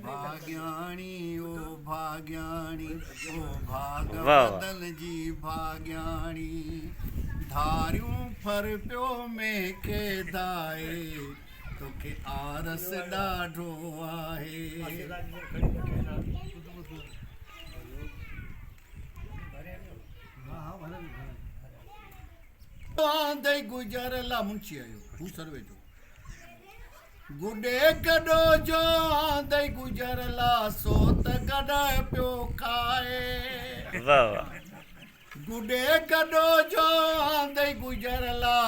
ڀاڳياڻي او ڀاڳياڻي او ڀاڳ واھ واھ. بدل جي ڀاڳياڻي ڌاريون ڦر پيو مين کي ڌائي توکي آرس ڏاڍو آهي. آندئي گجر لا منشي آيو هو سرويچو گڏي گڏو جو آندئي گجر لا سو ته گڏهه پيو کائي. واھ واھ. گڏي گڏو جو آندئي گجر لا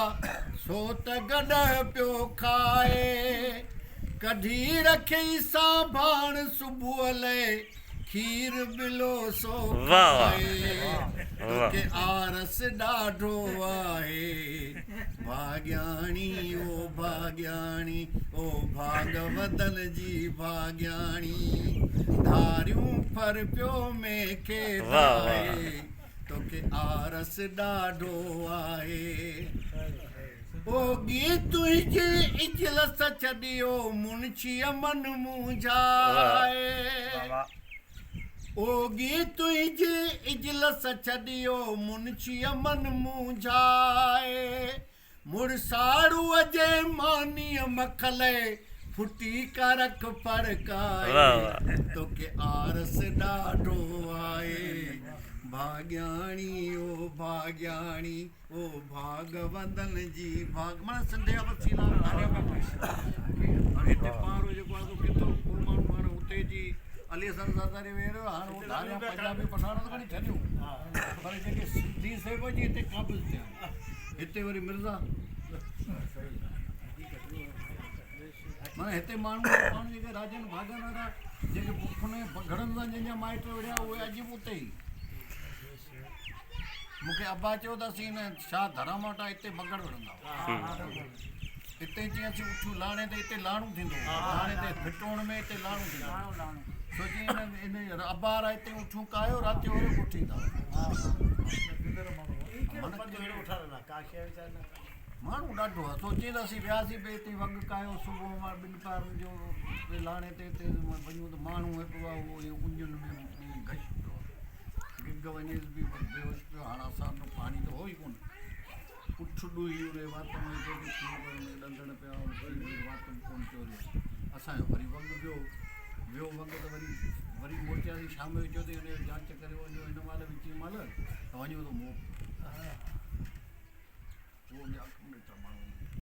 سو ته گڏهه پيو کائي. ڪڍي رکيئي سانڀاڻ صبح لئي کير بلو سو کائي. توکي آرس ڏاڍو آهي ڀاڳياڻي او ڀاڳياڻي او ڀاڳ وڌل جي ڀاڳياڻي ڌاريون ڦر پيو مين کي ڌائي توکي آرس ڏاڍو آهي او ڳي تنهنجي اجلس ڇڏيو منشيء من مونجهائي او ڳي تنهنجي اجلس ڇڏيو منشيء من مونجهائي مڙساڙوء جي مانيء مکلي ڦٽي ڪا رک ڦڙڪائي توکي آرس ڏاڍو آهي ڀاڳياڻي او ڀاڳياڻي او ڀاڳ وندن جي ڀاڳ معنيٰ سنڌ جا وسيلا هاڻي هتي پارو جيڪو آهي سو ڪٿو ڪو ماڻهو هاڻي اتي جي علي حسن زرداري ويهي رهيو هاڻي هو ڌاريا پنجابي پٺاڻ ته کڻي ڇڏيون پر جيڪي سنڌي سي به اچي هتي قابض ٿيا هتي وري مرزا معنيٰ هتي ماڻهو پاڻ جيڪي راجن ڀاڳن وارا جيڪي بکن ۽ بگهڙن سان جن جا مائٽ وڙهيا اهي اڄ به اتي ئي. مون کي ابا چيو ته اسين هن شاهه ڌرام وٽان اتي بگهڙ وڙهندا هئاسين. اتي چيائين اسين اٺيون لاڻي تي اتي لاڻو ٿيندو هو. لاڻي تي ڦٽوڻ ۾ اتي لاڻو ٿيندو هو. سو چيائين هن هن ابا وارا اتي اٺيون ڪاهيو رات جو وري ڳوٺ ايندا هئا. ماڻهو ڏاڍو آهي. سو چيائين ته اسين وياسين پئي اتي وڳ ڪاهيو صبح مان ٻن پهرن جو لاڻي تي اتي وڃون ته ماڻهو هڪ اهو اڃن ۾ غش پيو آهي. گگ وڃيس به بيهوش پيو هاڻ اسان وٽ پاڻي ته هو ئي ڪونه. اٺ ڏوهي ان جي وات ۾ وجهي ٿي کير پر ان کي ڏندڻ پيا ان کير وير وات ۾ ڪونه پيو رهيو. اسان جو وري وڳ ويو ويو وڳ ته وري وري موٽياسين شام جو چيو ته ان جو جاچ ڪريو وڃو هن مهل به ڪنهن مهل ته وڃو ته مئو پيو. اهو ان جي اک ۾ ڏٺا ماڻهو.